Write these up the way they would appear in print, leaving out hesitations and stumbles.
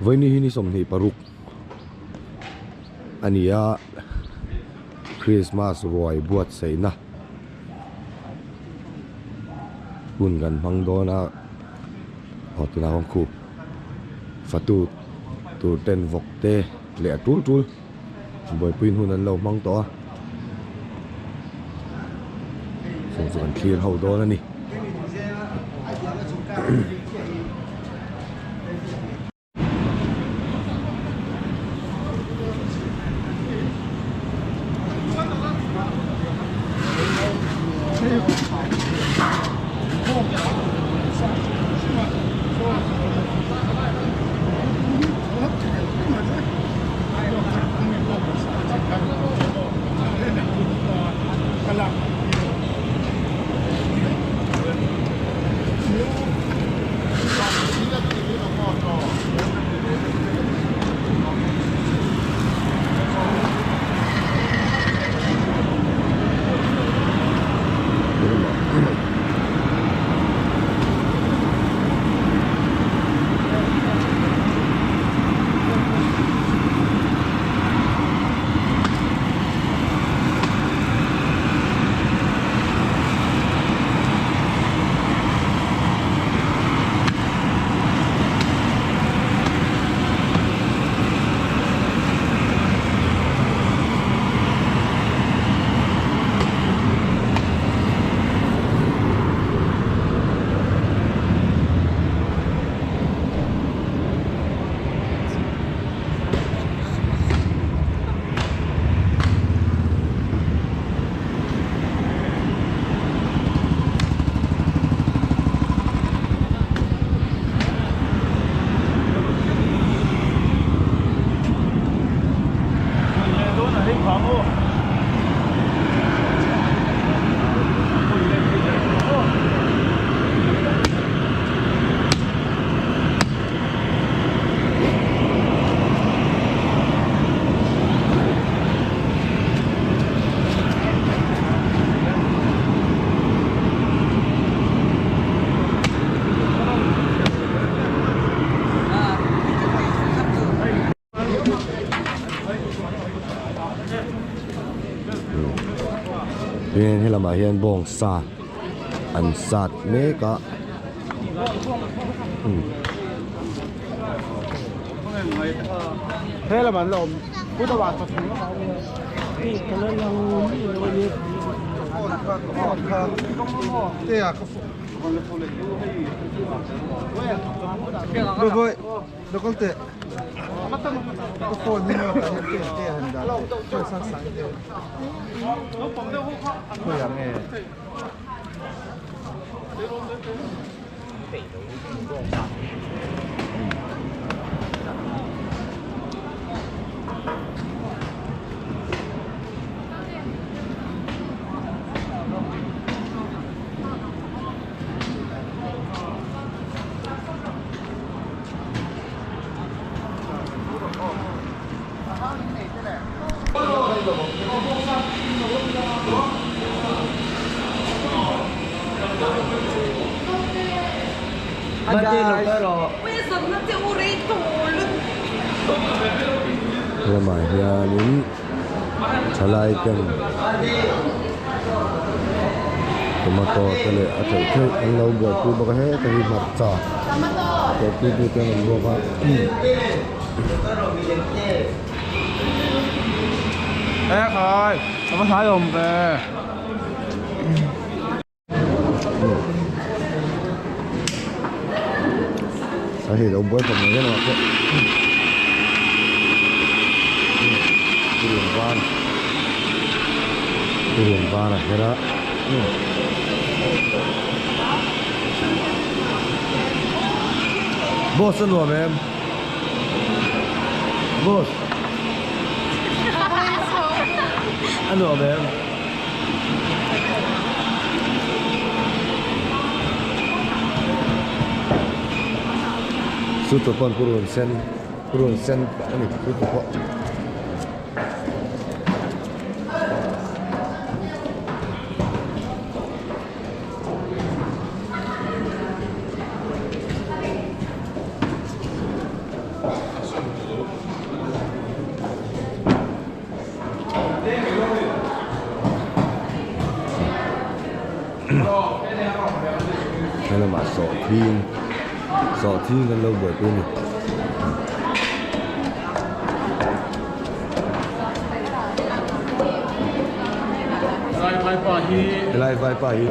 Vawiin hi ni 26 a ni a, Christmas ruai buatsaihna hun kan hmang dawn a, aw tunah khawn khu fatu tur ten vawk te leh a tul tul buaipuiin hun an lo hmang tawh a, chung chu kan thlir ho dawn a ni. Tin helamah hian bawngsa an sat mek a. Lamah hianin thalai ten tomato te leh a theih theih an lo buaipui bawk a heta hi hmarcha buaipui tu te an awm bawk a. A hei lo buai khawp mai hian pawh purun var purun var a her a boss a nuam em boss a nuam em. Chu tur pawn purun sen purun sen a ni chu tur pawh. Helamah sawhthing sawhthing kan lo buaipui a ni. Helai vaipa hi.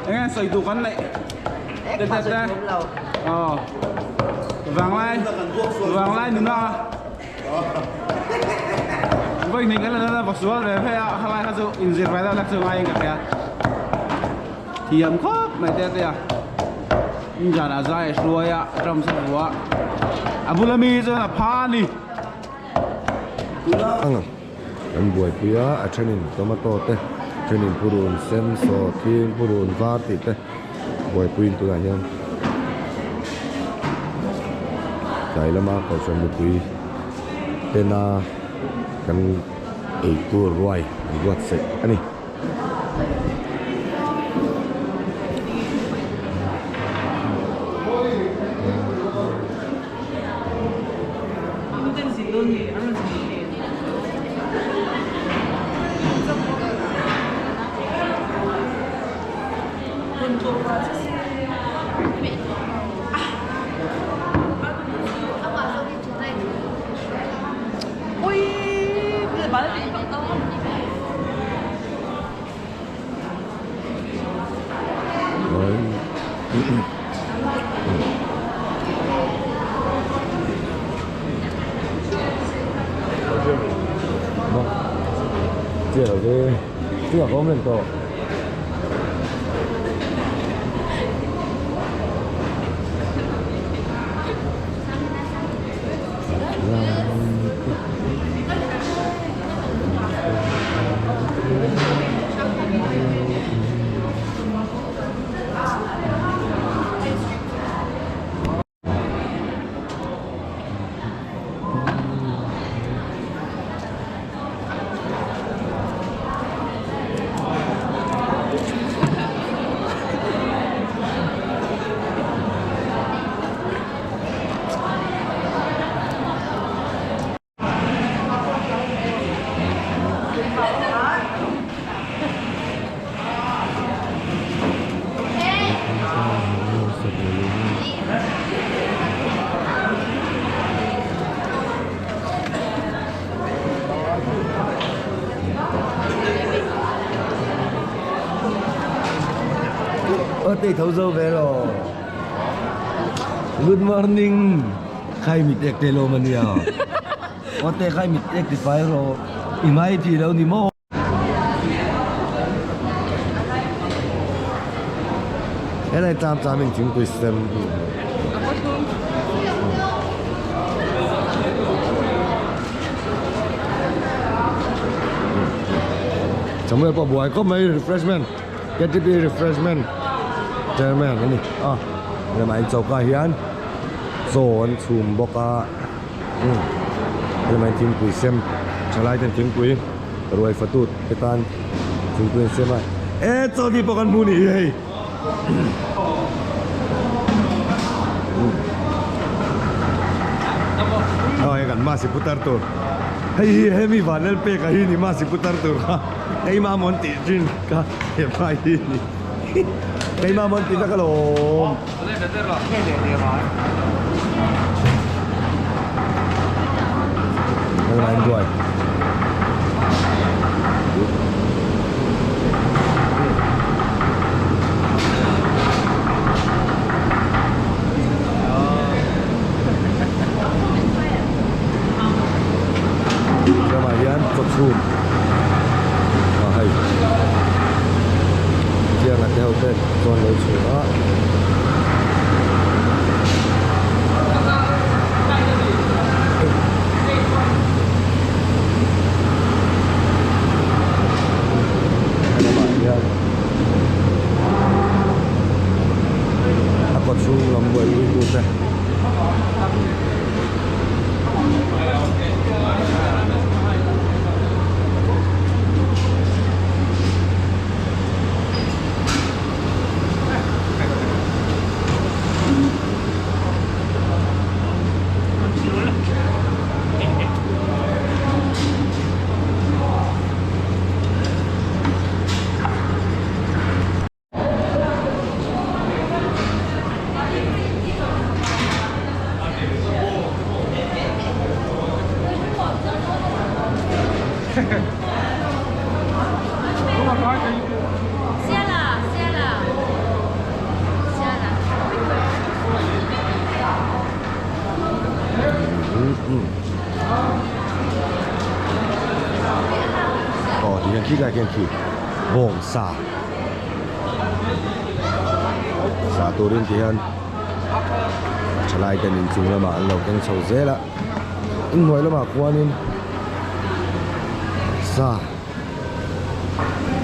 Enge sawi duh kan neih te te te aw vanglai vanglai nuna vawi hnih kan la nana va sual ve ve a khalai kha chu inzir ve deuh lek chu ngaiin ka hria thiam khawp mai te te a injan a zai a hruai a drum sa vua a bula mi chuan a pha a ni. Ang kan buaipui a a thenin tomato te thenin purun sen saw thing purun var tih te buaipuiin tunah hian tlai lama kohhran mipui tena kan eitur ruai an buatsaih a ni. Ate tho zo ve lo. Good morning. Khai mit ek te lo mania. Ate khai mit ek ti fai ro. I mai thi lo ni mo. Helai tlam tlam in thingpui sem Samuel pawh buai khawp mai refreshment KTP refreshment chairman a ni a lamah in choka hian chaw an chhum bawk a lamah in thingpui sem thalai ten thingpui Ruai fatut te tan thingpui an siam a e chaw ni pawh kan hmu nih hi hei aw hei kan masi putar tur hei hi hemi vanlal pek a hi ni masi putar tur kha keimah mawn tih thin kha hepa hi ni keimah mawn tih na ka lawm. Ramah hian kawchhum ah hei tianga te ho te chuan lo chhun a. Helamah hian a kawchhung lam buaipui tute. Khilai khian khi bawng sa sa turin ti hian thalai ten inchung lamah an lo keng chho zel a inhnuai lamah khuanin sa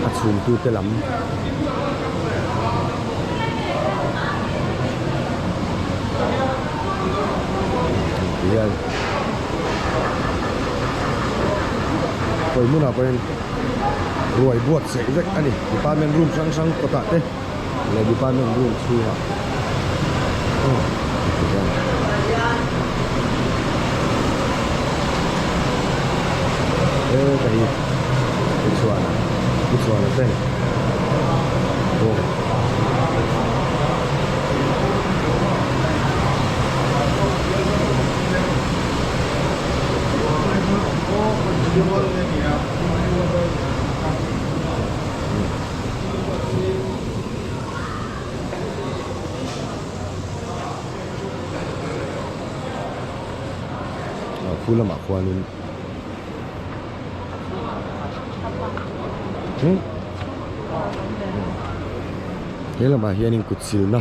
a chhungtu te lam ti hian khawi hmunah pawhin ruai buatsaih vek a ni department room hrang hrang kawtah te leh department room chhungah aw ti hian. Heta hi Pu Chhuana Pu Chhuana ten bawng Khu lamah khuanin he lamah hianin kut silna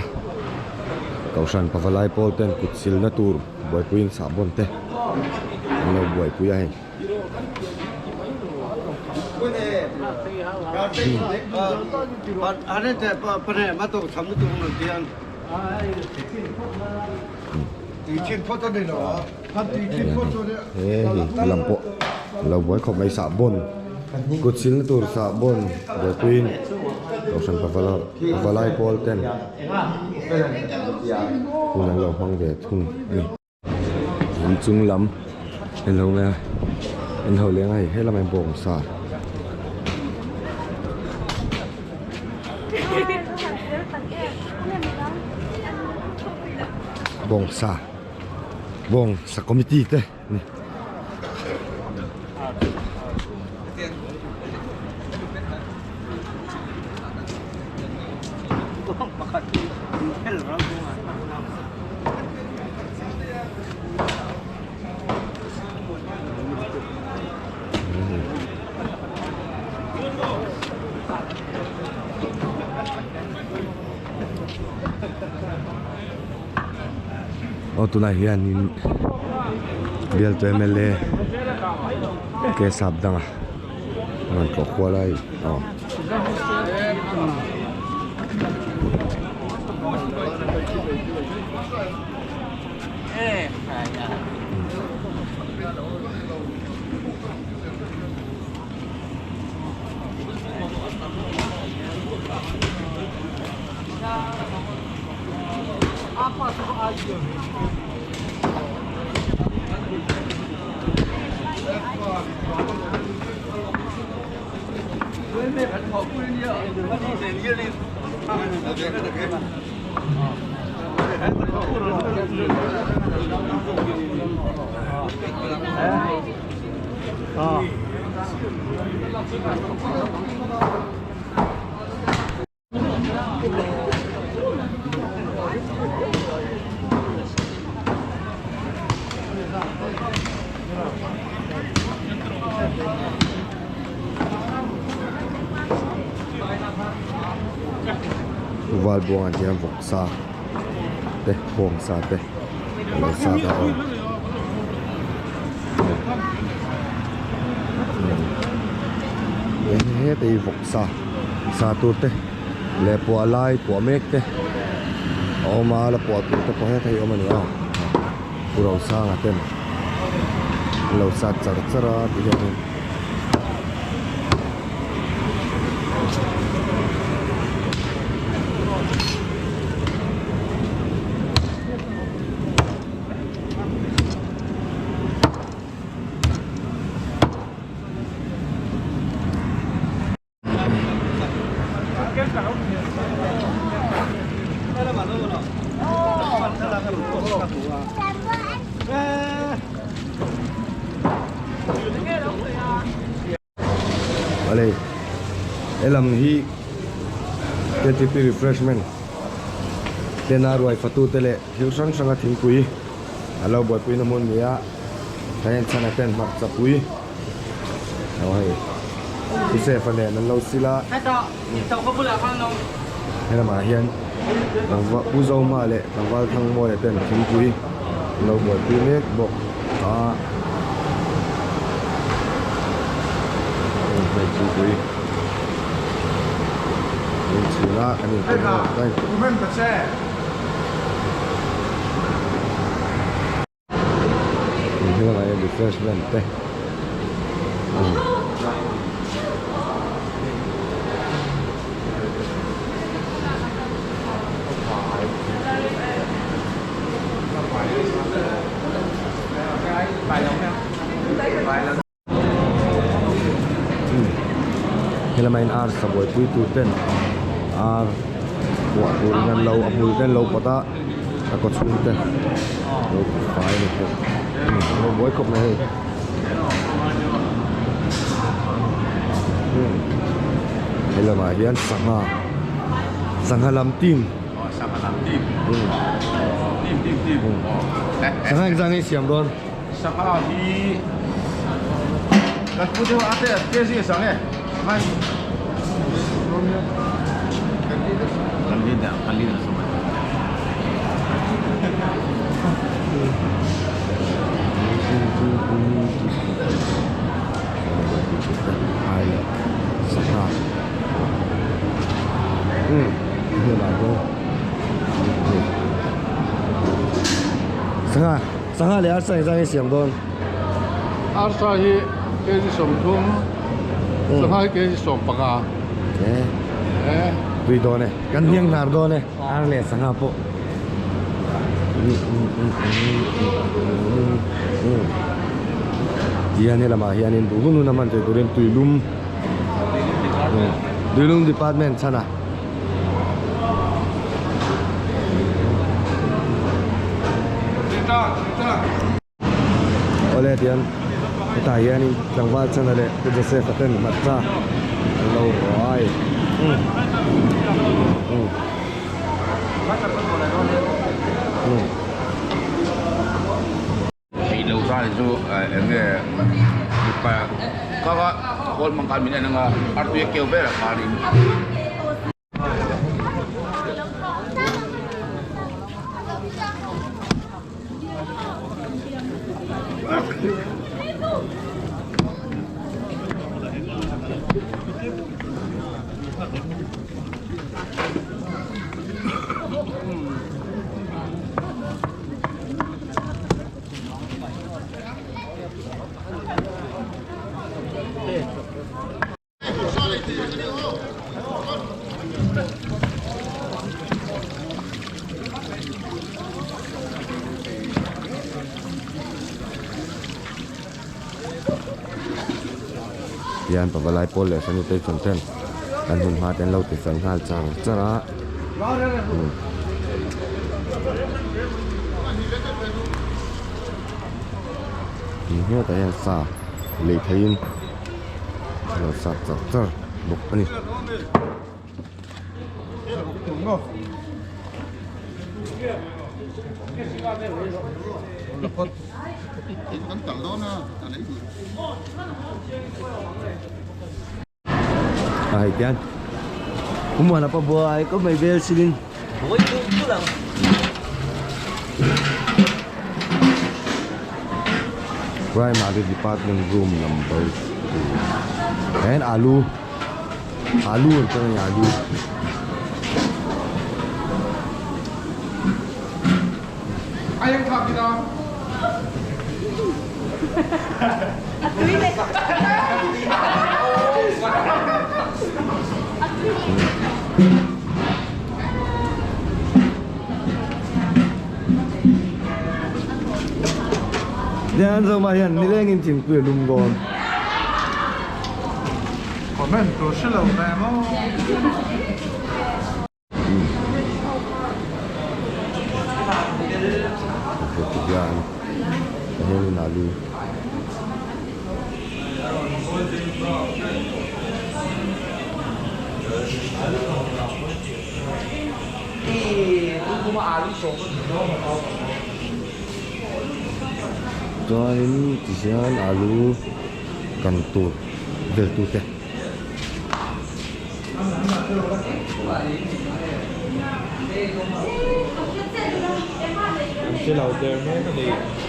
kohhran pavalai pawl ten kut silna tur buaipuiin sahbawn te an lo buaipui a hei. He hi lam pawh lo buai khawp mai sahbawn kut silna tur sahbawn buaipuiin kohhran pavalai pawl ten hun an lo hmang ve thung a ni. Inchung lam en ho nge en ho leng a hei helamah hian bawngsa. Bawngsa bawngsa committee te ni. Aw tunah hianin bialtu mla ke sap danga a rawn tlawh kual a hei aw. Val buangah hian vawksa te bawngsa te a lo sat a aw heta hi vawksa sa tur te leh puah lai puah mek te a awm a la puah tur te pawh heta hi a awm a ni a Pu Rosanga ten an lo sat char char a ti hianin. Awle helam hi ktp refreshment tena ruai fatu te leh thil hrang hrang a thingpui a lo buaipui na hmun nia heng chhan ah ten hmarcha pui. Aw hei. Joseph-a nen an lo sil a. He lamah hian tlangval Pu Zoma leh tlangval Thangmawia ten thingpui an lo buaipui mek bawk a. Hei thingpui an inchhun a kan inpawh bawk a. Heng hian refreshment te Helama in ar sabuai pui tur ten ar puah turin an lo a hmul te an lo pawt a a kaw chhung te lo fai a ni bawk lo buai khawp mai hei helamah hian sangha sangha lam team sangha engzah nge i siam dawn? Sangha hi kan pu deuh a te kg sang e sangha hi kan li dah kan li dah sangha Sangha sangha Sangha leh arsa engzah nge siam dawn? Arsa hi kg 30, sangha hi kg 15. Eh. Tui dawn e. Kan hniang hnar dawn e. Ar leh sangha pawh. Tihian helamah hianin duh hun hun a hman theih turin tuilum tuilum department chhan a. Awle tihian hetah hianin tlangval chana leh Pu Joseph a ten hmarcha an lo ruai Ei lo zai chu eng nge mipa ka ka khawl hmang khan min en anga artui a keu vel ah khanin. Tihian pavalai pawl leh sanitation ten an hun hma te an lo ti fel nghal char char a. Hetah hian sa lei theiin a lo sat char char bawk a ni. A hei tian Umuan apa buai ko may bel silin. Primary Department room number 2. Ayan alu. Alu ang tawag niya, alu. Tian zoma hian nilengin thingpui a lum dawn. Comment tur hrelo ve maw. Heti hian a hianin alu chuanin tihian alu kan tur vel tute. Kan hre lo der mek a ni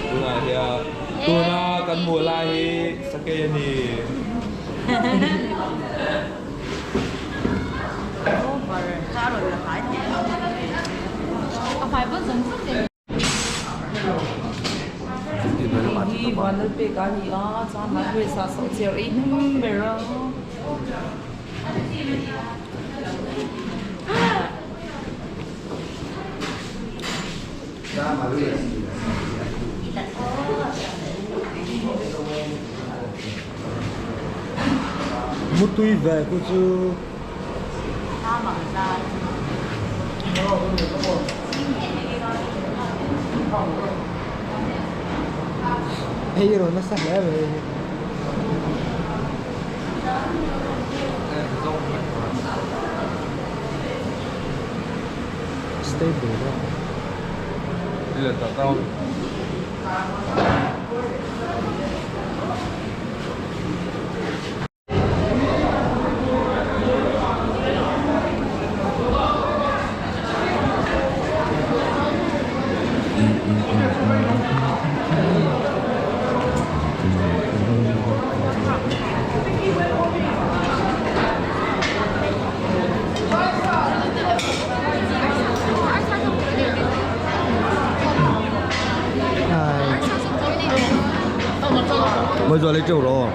tunah hian tuna kan hmuh lai hi sakei a ni. Hei hi Vanlalpek a ni a chuan Margaret ah saw chair ei hnem ber a. Mutui ve ku chu. Hei rawn nasa hle mai hei. Stable bawk. Mới giờ lấy trâu rồi.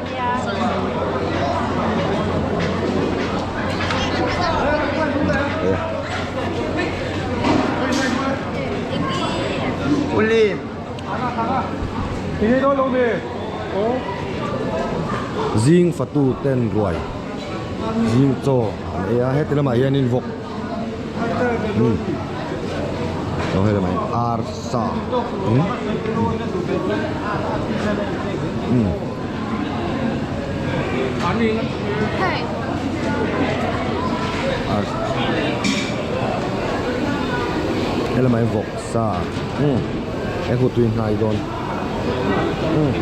Zing fatu ten ruai zing chaw an ei a heti lamah hianin vawk umm hei lamah hian arsa umm umm. He lamah hian vawk sa umm he hu tui hnai dawn umm.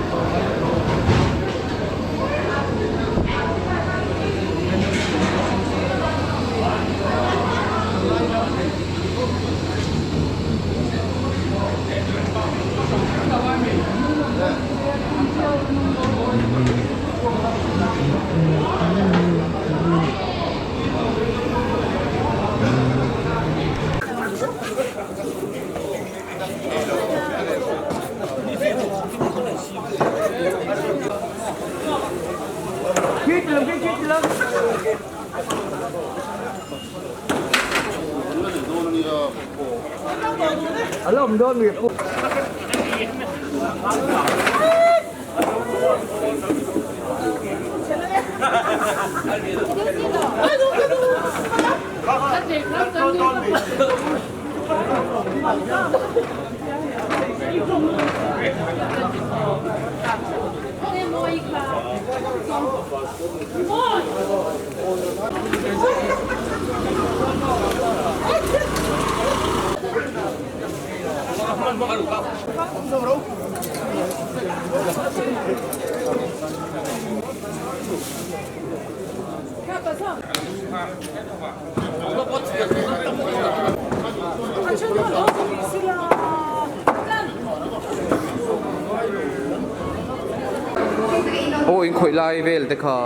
Aw in khawih lai vel te kha.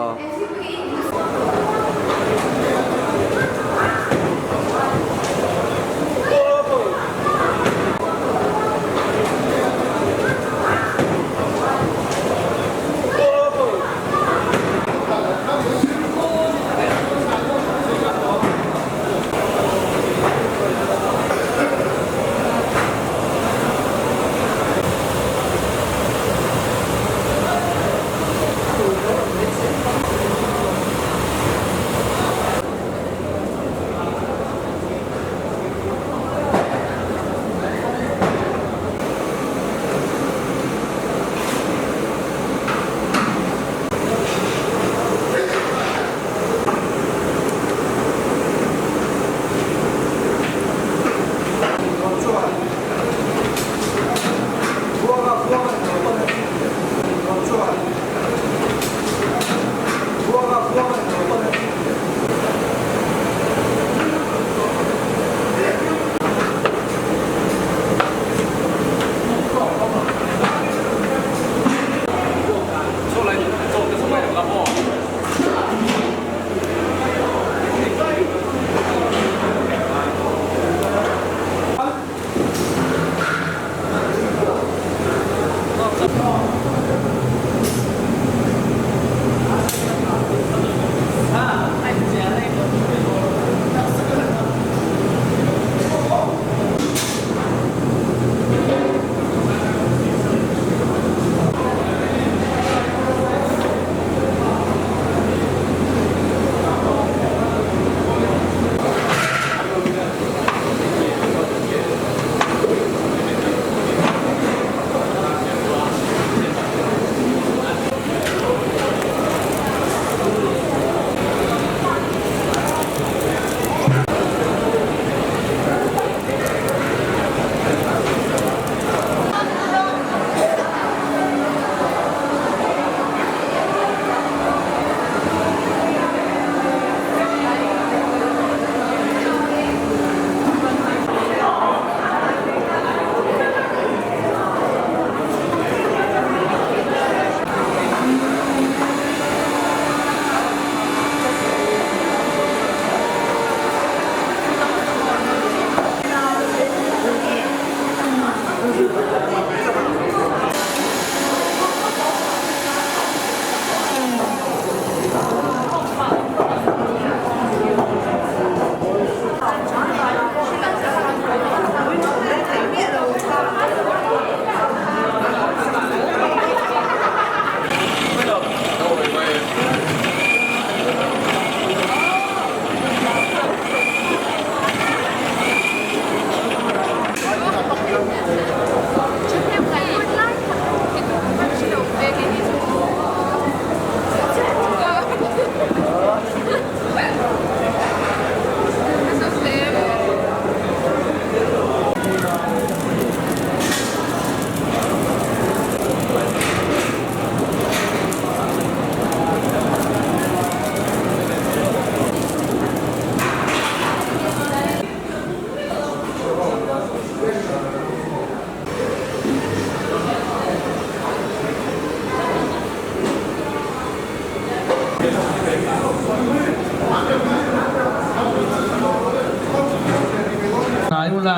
hnai ula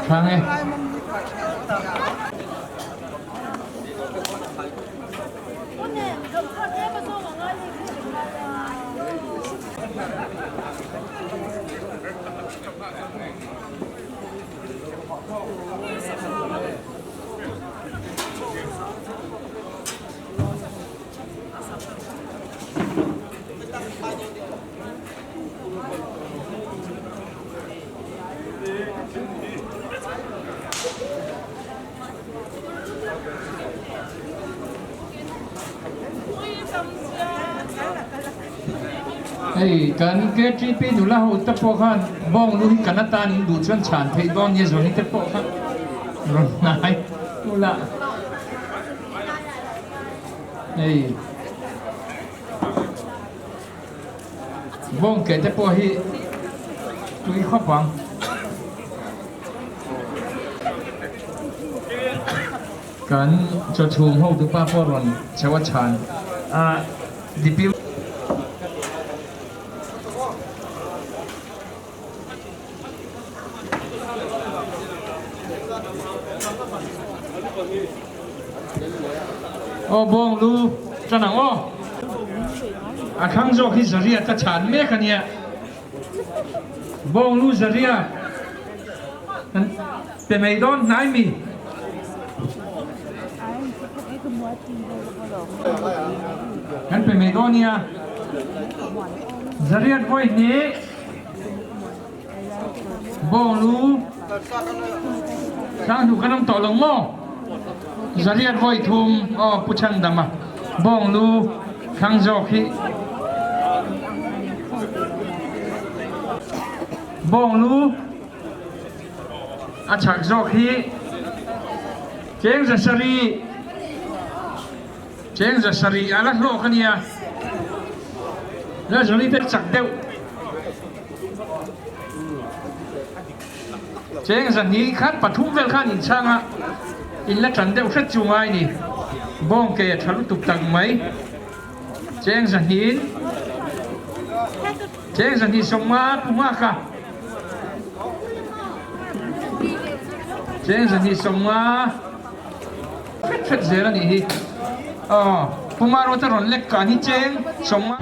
thlang e. Hei kan KTP nula ho te pawh khan bawng lu hi kan atan in duh chuan chhan theih dawn nia zawni te pawh kha rawn hnai ula hei bawng ke te pawh hi tui khawp ang. Kan chawchhum hotupa pawh rawn chho a chhan a dipil. Aw bawng lu tan ang aw. A thlang zawk hi zariat a chhan mek a nia. Bawng lu zariat kan pe mai dawn hnai mi. Kan pe mai dawn nia. Zariat vawi hnih. Bawng lu sang hnu kan awm tawh lo maw? Zariat vawi thum aw Pu Chhandama bawng lu thlang zawk hi bawng lu a chhak zawk hi cheng za sarih cheng za sarih a la hlawk a nia la zawni te chak deuh. Cheng zahnih khan pathum vel khan inchhang a, in la tan deuh hret chu ngai ni. Bawng ke a tha lutuk tak mai. Cheng zahnihin Cheng zahnih sawmnga pu nghak a. Cheng zahnih sawmnga hret hret zel a nih hi. Aw, Pu Maruata rawn lek kan hi cheng sawmnga.